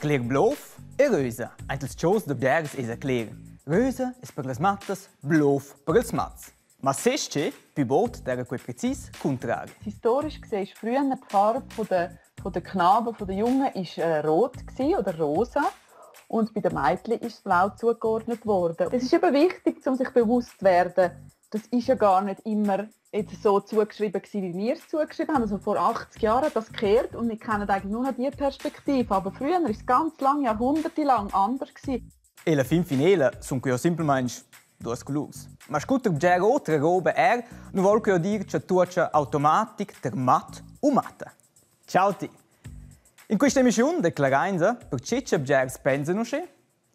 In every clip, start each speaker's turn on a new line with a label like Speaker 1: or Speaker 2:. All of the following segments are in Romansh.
Speaker 1: Cler blov e rösa. Aint ils chos da bgers esa cler. Rösa es per las mattas, blov per ils mats. Ma sest che, pü bod d'eira quei precis cuntrari.
Speaker 2: Historisch gesehen ist früher die Farbe von der, von der Knaben, von der Jungen ist rot gewesen, oder rosa und bei den Mädchen ist blau zugeordnet worden. Es ist eben wichtig, um sich bewusst zu werden, das ist ja gar nicht immer jetzt so zugeschrieben gewesen, wie wir es zugeschrieben haben. Also vor 80 Jahren hat das gekehrt und wir kennen eigentlich nur noch diese Perspektive. Aber früher war es ganz lange, jahrhundertelang anders gewesen.
Speaker 1: E la fin finela sun que jo simplamaing duos colurs. Ma scu ter bger otra roba er, nu vol que jo dir cha tuocha automatic ter mat u matta. Ciao ti! In quista emissiun declarainsa perche cha bgers pensan uschè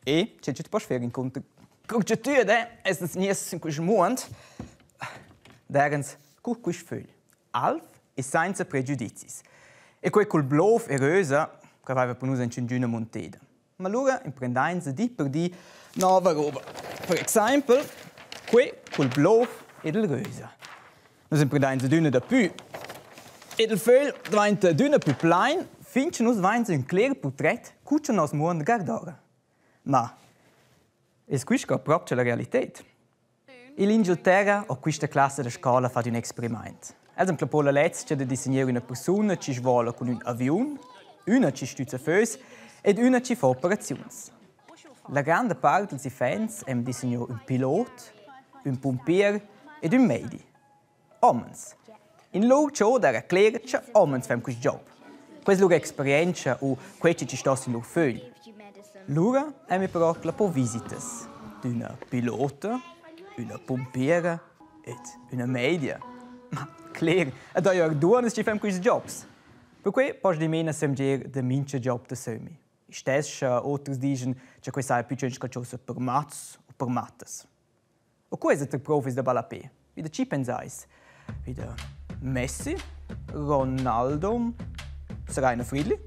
Speaker 1: e che che ti poss fer incunter. Cur cha tü ed eu essans gnies in quist muond, d'eirans cur quist fögl, alv e sainza pregiudizis. E quei cul blov e rösa, che avaiva per nus aunch'ingüna munteda. Ma lura imprendainsa di per di nova roba. Per exaimpel quei cul blov ed il rösa. Nus imprendains adüna dapü. Ed il fögl dvainta adüna pü plain fin cha nus vains ün cler purtret cu cha nos muond guardora. Ma es quist co propcha la realited? Ill'Ingilterra ho quista classa da scoula fat ün experimaint. Els han clappo la lezcha da disegner üna persuna chi svola cun ün aviun, üna chi stüzza fös ed üna chi fa operaziuns. La granda part dals iffaunts han disegno ün pilot, ün pumpier ed ün meidi. Homens. In lur cho d'eira cler cha homens fan quist job. Questa es lur experientscha u quai chi sto in lur fögl. Lura haimi però clappo visitas d'üna pilota, üna pumpiera ed üna media. Ma cler, ed eir duonnas chi fan quists jobs. Perquai poss dimena semgier da mincha job da sömmi. Istess scha oters dischan cha quai saja plüchönch qualchosa per mats o per mattas. O co esa tar profis da ballapè? Vi da chi pensais? Vi da Messi? Ronaldo? Seraina Friedli?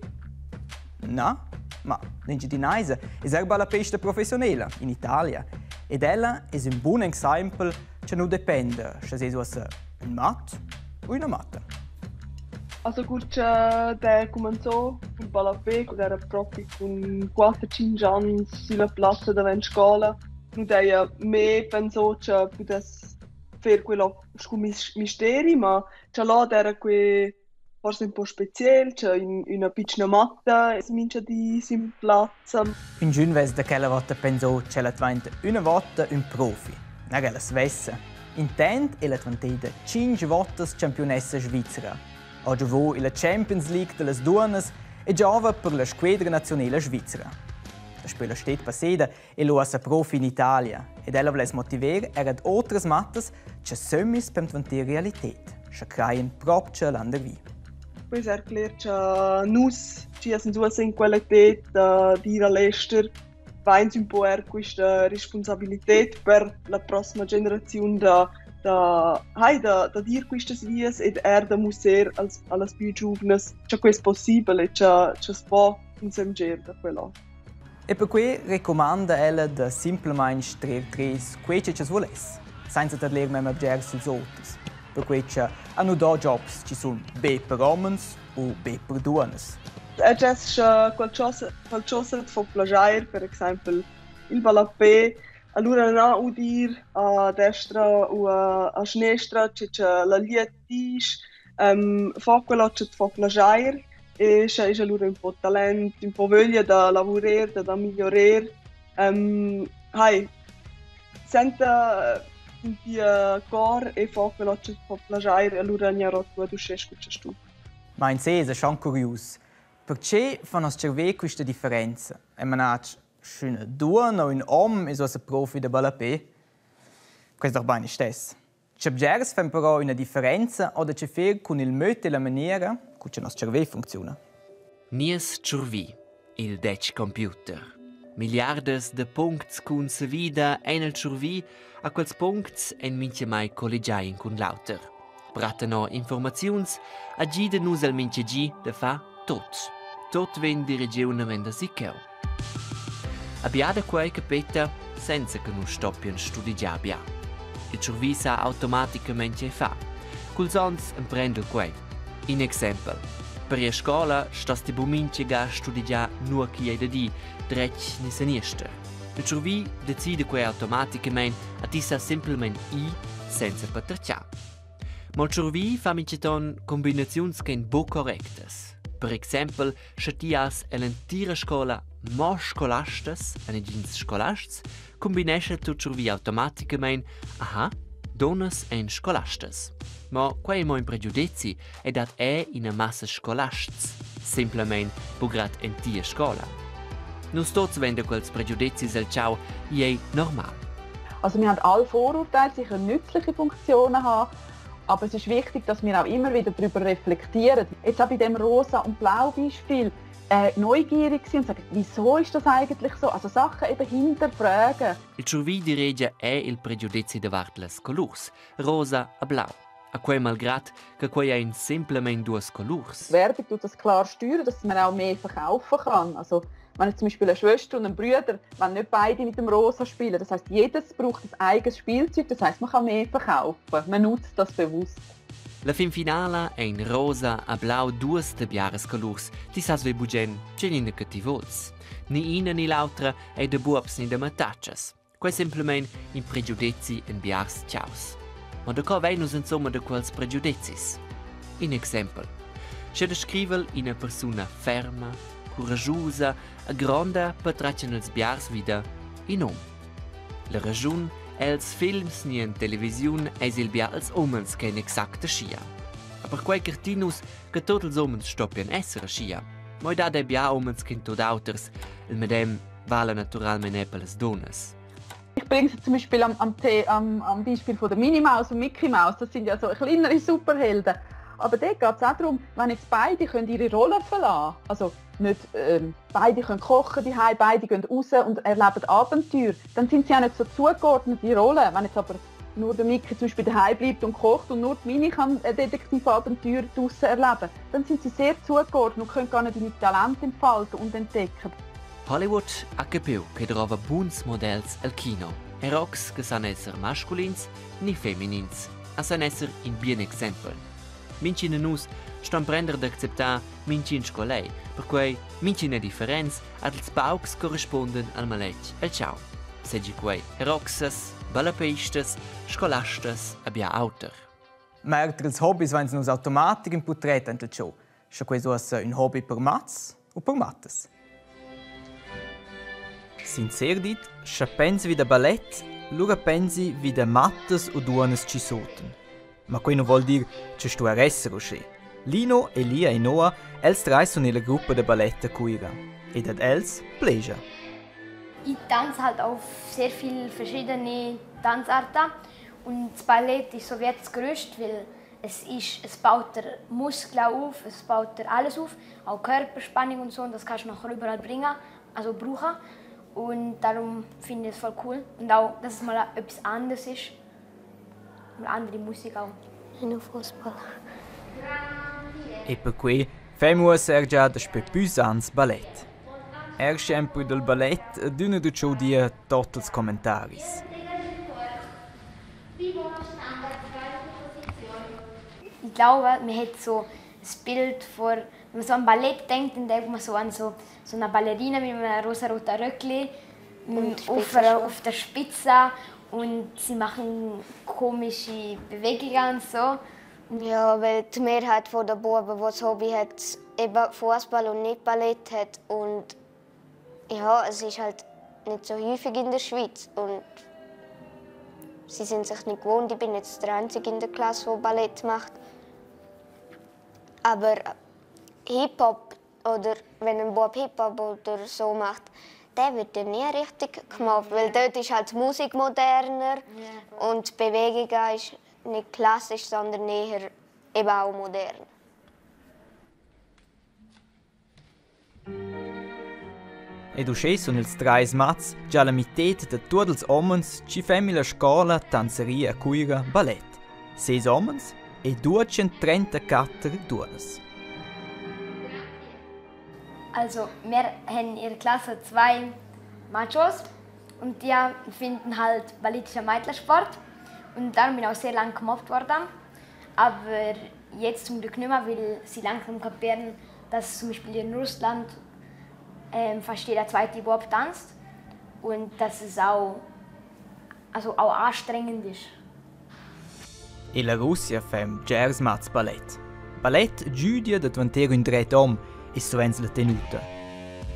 Speaker 1: Na, ma l'Engiadinaisa es eir ballapesta professiunela in Italia ed ella es ün bun exaimpel cha nu dependa scha s'es uossa ün mat u üna matta.
Speaker 3: Also cur cha d'he cumanzò cul ballapè, quel era propi cun quatter, tschinch ans sülla plazza davent scoula, nu d'heja mê pensò cha pudess fer quello scu misteri, ma cha là d'eira que forsa ün po speciel, cha ün üna pitschna matta es mincha di sün plazza.
Speaker 1: Üngün vess da quella vota pensò ch'ella dvainta üna vota ün profi, na ch'ella svessa. Intant ella dvanteda tschinch votas champiunessa svizra. Ha giovò illa Champions League da las duonnas e giova per la squadra naziunela svizra. Daspö la sted passeda è uossa profi in Italia ed ella vuless motiver er ad otras mattas cha sömmis per dvanter realited, scha crajan propcha landervi.
Speaker 3: Poi es cler cha nus chi essans uossa in quella età d'ir a l'ester vains ün po eir quista responsabilited per la prossima generaziun da da hai da da dir quistas vias ed eir da musser als a las pü giuvnas cha que es possibel e cha cha's po insemger da quella.
Speaker 1: E perquei recumanda ella da simplamaing strer tres quei che cha's vuless, sainza tadler memma bger süls oters. Perquei cha a nu do jobs chi sun be per homens u be per duonnas.
Speaker 3: E gest sche qualchosa, qualchosa et fo plaschair, per exaimpel il ballapè, alura na udir a destra u a, a schnestra che cha la glied disch, fo quello che fo plaschair e sche es alura ün po talent, ün po vöglia da lavurer, da da migliorer, hai, senta in tia cor e fo quello che fo plaschair e alura gnarò tuot uschè scu cha stu.
Speaker 1: Ma in se esa schon curius. Perche fa nos tscharvè quista differenza? E manatsch, sch'üna duonna o ün hom es uossa profi da ballapè? Quai es doch bain istess. Cha bgers fan però üna differenza o da che fer cun il möd e la maniera co cha nos tscharvè funcziuna.
Speaker 4: Nies tschurvi, il detg computer. Milliardas de puncts cun savida ein el tschurvi, a quels puncts ein mintgamai colligiai in cun l'auter. Brattano informaziuns agida nus el mintga gi da far tot. Tot vegn dirigiu naven da sicheu. A biada quei capeta senza che nus stoppien studegiar bia. Il tschurvi sa automaticamein tgei far. Culs onns emprendel quei. In exempel. Per ir a scola stos ti bu mintga ga studegiar nua ch'igl ei da dir, dretg ni seniester. Il tschurvi decida quei automaticamein a ti sa semplamein ir senza patertgar. Mo il tschurvi fa mintgaton combinaziuns ch'ein buc correctas. Per exempel, sche ti has ell'entira scola mo scolastas e negins scolasts, combinescha tut tschurvi automaticamein, aha, dunnas ein scolastas. Mo quei ei mo in pregiudezi e dat è ina massa scolasts, semplamein buc grad en tia scola. Nus tots vein da quels pregiudezis el tgau, ei normal.
Speaker 2: Also wir haben alle Vorurteile, sie können nützliche Funktionen haben, aber es ist wichtig, dass wir auch immer wieder darüber reflektieren. Jetzt auch bei dem Rosa- und Blau-Beispiel neugierig sind und sagen, wieso ist das eigentlich so? Also Sachen eben hinterfragen.
Speaker 4: Il tschurvi diregia è il pregiudezi davart las colurs, rosa a blau. A quei malgrad che quei ein semplamein duas colurs.
Speaker 2: Werbung tut das klar steuern, dass man auch mehr verkaufen kann. Also wenn jetzt zum Beispiel eine Schwester und ein Bruder wenn nicht beide mit dem Rosa spielen, das heißt jedes braucht ein eigenes Spielzeug, das heißt man kann mehr verkaufen. Man nutzt das bewusst.
Speaker 4: La fin finala ein rosa a blau duas de biaras colurs, ti sas ve bugen tgenina che ti vuls. Ni ina ni l'autra ei de buobs ni de mattatschas. Quei semplamein in pregiudezi en biars tgaus. Ma da co vein nus insomma da quels pregiudezis? In exempel. Sche descrivel ina persuna ferma, curagiusa e gronda patratgan els biars vida in um. La raschun els films ni en televisiun eis il bia els umens ch'ein exact aschia. A perquei cartin nus che tot ils umens stoppien esser aschia. Mo ei dat ei bia umens ch'ein tut auters, il medem vala naturalmein er per las dunnas.
Speaker 2: Ich bringe es zum Beispiel am, am, am, am Beispiel von der Minnie Maus und Mickey Mouse, das sind ja so kleinere Superhelden. Aber dort geht es auch darum, wenn jetzt beide können ihre Rolle verlassen, also nicht beide können kochen daheim, beide gehen raus und erleben Abenteuer, dann sind sie auch nicht so zugeordnet, die Rollen. Wenn jetzt aber nur der Mickey zum Beispiel daheim bleibt und kocht und nur die Minnie kann ein Detektivabenteuer draussen erleben, dann sind sie sehr zugeordnet und können gar nicht ihre Talente entfalten und entdecken.
Speaker 4: Hollywood ha capiu che drova buns models el kino. Herox che san esser masculins ni feminins, a san esser in bien exempel. Mintgin de nus ston prender d'acceptar mintgin sco lei, perquei mintgin è differents ad els paucs corresponden al maletg el tgau. Seigi quei heroxas, ballapeistas, scolastas e bia auter.
Speaker 1: Ma er tra ils hobbies vains nus automatic ün purtret aint il show, scha quai uossa ün hobby per mats u per mattas. Sincer dit, scha pensi vi da ballet, lura pensi vi da mattas u duonnas chi sotan. Ma quai nu vuol dir cha sto er esser uschè. Lino, Elia e Noah, els trais sun illa gruppa da ballet a Cuira. Ed ad els pleja.
Speaker 5: Ich tanze halt auf sehr viele verschiedene Tanzarten und das Ballett ist so wie das Größte, weil es ist, es baut der Muskeln auf, es baut dir alles auf, auch Körperspannung und so, und das kannst du nachher überall bringen, also brauchen. Und darum finde ich es voll cool. Und auch, dass es mal etwas anderes ist. Und andere Musik auch.
Speaker 6: Nur Fußball.
Speaker 1: E perquei fem uossa er già daspö püs ans ballet. Er scempru dal ballet adüna dutschò dir tot ils commentaris.
Speaker 5: Ich glaube, man hat so das Bild vor, wenn man so an Ballett denkt, dann denkt man so an so, so eine Ballerina mit einem rosa-roten Röckli auf, auf der Spitze und sie machen komische Bewegungen und so.
Speaker 6: Ja, weil die Mehrheit der Buben, die das Hobby hat, eben Fußball und nicht Ballett hat. Und ja, es ist halt nicht so häufig in der Schweiz. Und sie sind sich nicht gewohnt. Ich bin jetzt der Einzige in der Klasse, die Ballett macht. Aber Hip-Hop oder wenn ein Bub Hip-Hop oder so macht, der wird dann nie richtig gemobbt, weil dort ist halt die Musik moderner und die Bewegung ist nicht klassisch, sondern eher eben auch modern.
Speaker 1: Ed uschè sun ils trais mats già la mited da tuot ils homens chi fan illa scoula tanzeria a Cuira ballet. Ses homens e 234 duonnas.
Speaker 5: Also, wir haben in der Klasse zwei Machos und die finden halt ballettischen Mädchensport. Und darum bin ich auch sehr lange gemobbt worden. Aber jetzt zum Glück nicht mehr, weil sie langsam kapieren, dass zum Beispiel in Russland fast jeder zweite Bub tanzt und dass es auch, also auch anstrengend ist.
Speaker 1: E la Russia fem bgers mats ballet. Ballet giüdia da dvanter ün dret hom e suvenz la tenuta.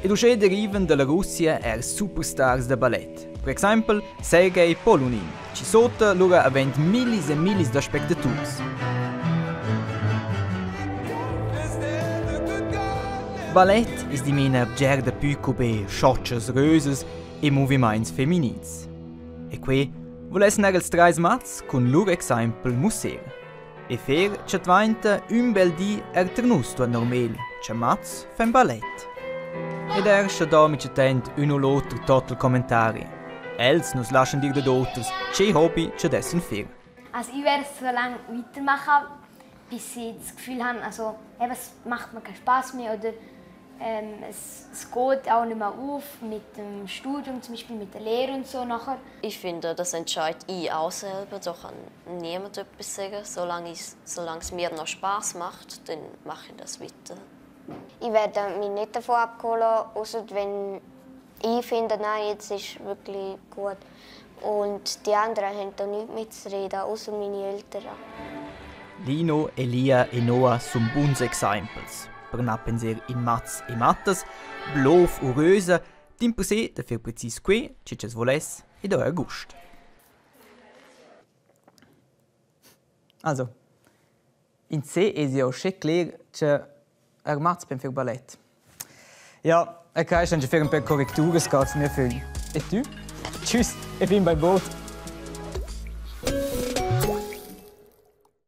Speaker 1: Ed uschè derivan da la Russia er superstars da ballet. Per exaimpel Sergei Polunin, chi sota lura avend millis e millis da spectaturs. Ballet es dimena bger dapü co be chotschas rösas e movimaints feminins. E que vulessan er ils trais mats cun lur exaimpel musser. E fer cha dvainta ün bel di er ter nus tuot normel, cha mats fan ballet. Ed er scha do minchatant ün u l'oter total commentari. Els nu's laschan dir dad oters che hobby cha dessan fer.
Speaker 5: Also ich werde so lange weitermachen, bis ich das Gefühl habe, also eben, es macht mir keinen Spaß mehr oder es geht auch nicht mehr auf mit dem Studium, zum Beispiel mit der Lehre und so nachher.
Speaker 7: Ich finde, das entscheide ich auch selber. Da kann niemand etwas sagen. Solange es mir noch Spaß macht, dann mache ich das weiter.
Speaker 6: Ich werde mich nicht davon abholen, außer wenn ich finde, nein, jetzt ist wirklich gut. Und die anderen haben da nichts mitzureden, außer meine Eltern.
Speaker 1: Lino, Elia e Noah sun buns exaimpels. Per na penser in mats e mattas, blof u rösa, dimpersè da fer precis que che cha's voless e do er gust. Also, in se es ja uschè cler cha er mats pen fer ballet. Ja, e quai stangia fer ün pêr correcturas, cars mia figl. E tü? Tschüss e fin bainbod!